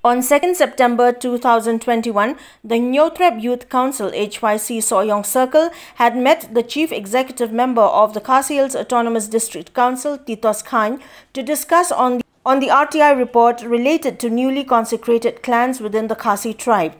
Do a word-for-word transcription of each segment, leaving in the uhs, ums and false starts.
On second September two thousand twenty-one, the Hynñiewtrep Youth Council, H Y C, Sohiong Circle had met the Chief Executive Member of the Khasi Hills Autonomous District Council, Titos Khyne, to discuss on the, on the R T I report related to newly consecrated clans within the Khasi tribe.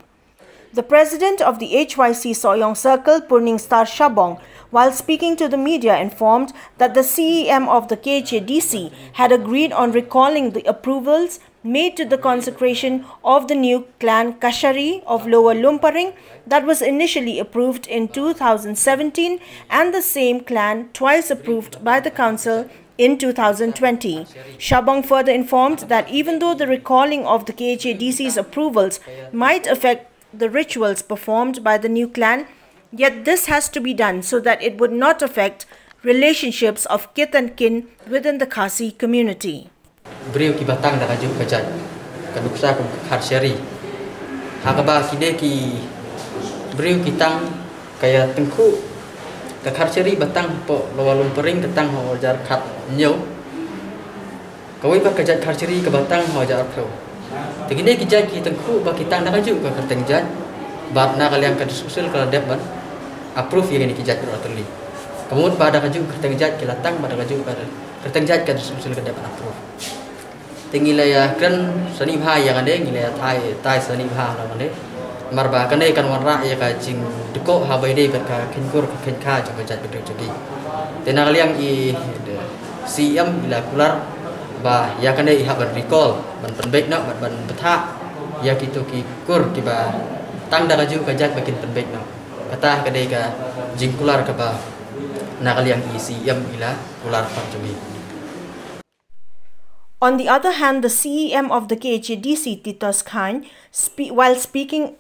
The president of the H Y C Sohiong Circle, Purningstar Shabong, while speaking to the media, informed that the C E M of the K H A D C had agreed on recalling the approvals made to the consecration of the new clan Kashari of Lower Lumparing that was initially approved in two thousand seventeen, and the same clan twice approved by the council in two thousand twenty. Shabong further informed that even though the recalling of the K H A D C's approvals might affect the rituals performed by the new clan, yet this has to be done so that it would not affect relationships of kith and kin within the Khasi community. Briew kiba tang da ka juk ka jait, ka nuksa kum ka Kharshari. Ha kaba kine ki briew ki tang ka ïa tyngkhuh. Ka Kharshari ba tang hapoh Lower Lumparing ka tang ha u hajar khathynñiew. Kawei pat ka jait Kharshari kaba tang ha u hajar arphew. Te kine ki jait ki tyngkhuh ba ki tang da ka juk ka kyrteng jait. Bad na ka liang ka District Council ka la dep ban approve ïa kine ki jait baroh artylli. Ka mut ba da ka juk ka kyrteng jait ki la tang, ba da ka juk ka kyrteng jait ka District Council ka dep ban approve. Te ngi la ïa kren sani bha ïa kane, ngi la ïa tai tai sani bha ïa kane. Namar ba kane kan wanrah ïa ka jingdkoh ha ba ïadei bad ka kheiñkur ka kheiñkha jong ka jait Bynriew Jong Ngi. Te na ka liang i C E M i la kular ba ïa kane i hap ban recall, ban pynbeit noh, ban ban bthah ïa kito ki kur kiba tang da ka juk ka jait ba kin pynbeit noh. Kata ka dei ka jingkular kaba na ka liang i C E M i la kular pat jong ngi. On the other hand, the C E M of the K H A D C, Titos Khyne, spe- while speaking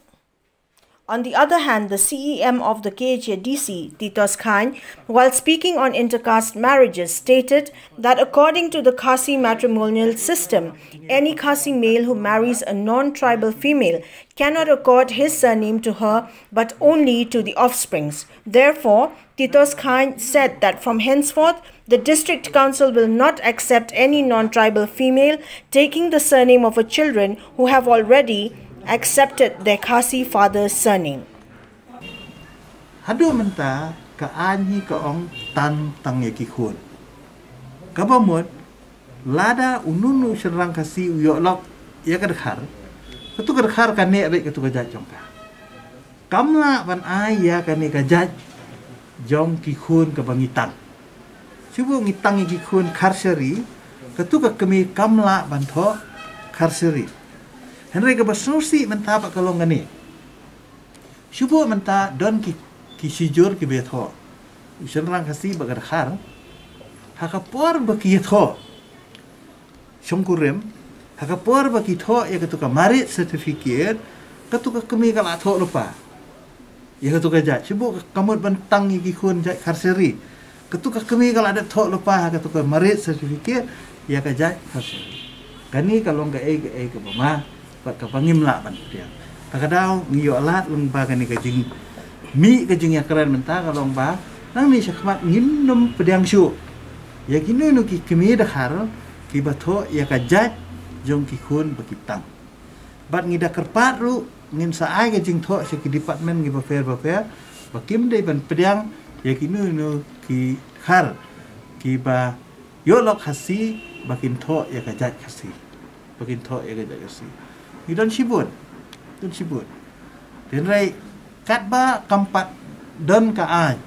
on the other hand, the C E M of the K H A D C, Titos Khyne, while speaking on intercaste marriages, stated that according to the Khasi matrimonial system, any Khasi male who marries a non-tribal female cannot accord his surname to her but only to the offsprings. Therefore, Titos Khyne said that from henceforth, the district council will not accept any non-tribal female taking the surname of her children who have already accepted their Khasi father's surname. Haduh mynta ka aiñ hi ka ong tan tang ïa ki khun. Kaba mut lada uno uno u shynrang Khasi u ïoh lok ïa ka dkhar, katu ka dkhar ka neh beit katu ka jait jong ka. Kam lah ban ai ïa kane ka jait jong ki khun kaba ngi tang. Shu buh ngi tang ïa ki khun Kharshari, katu ka kmie kam lah ban thoh Kharshari. Hynrei kaba sngewsih mynta pat ka long kane. Shu buh mynta don ki, ki shijur kiba ïathoh. U shynrang Khasi bad ka dkhar. Ha ka por ba ki ïathoh shongkurim, ha ka por ba ki thoh ïa katu ka marriage certificate, katu ka kmie ka la thoh lypa ïa katu ka jait. Shu buh ka mut ban tang ïa ki khun jait Kharshari, katu ka kmie ka la dep thoh lypa ha katu ka marriage certificate ïa ka jait Kharshari. Kane ka long kaei kaei kaba ma bad kaba ngim lah ban pdiang. Ta ka daw ngi ïoh lad lyngba kane ka jingmih ka jingïakren mynta ka long ba nangne shakhmat ngin ym pdiang shuh ïa kino kino ki kmie dkhar kiba thoh ïa ka jait jong ki khun ba ki tang. Bad ngi da kyrpad ruh ngin sa ai ka jingthoh sha ki department ngi bapher bapher ba kim dei ban pdiang ïa kino kino ki dkhar kiba ïoh lok Khasi ba kin thoh ïa ka jait Khasi. Ba kin thoh ïa ka jait Khasi. Ngi don shibun. Don shibun. Hynrei katba kam pat don ka aiñ,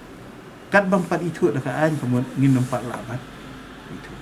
katba ym pat ithuh da ka aiñ, ka mut ngin ym pat lah ban ithuh.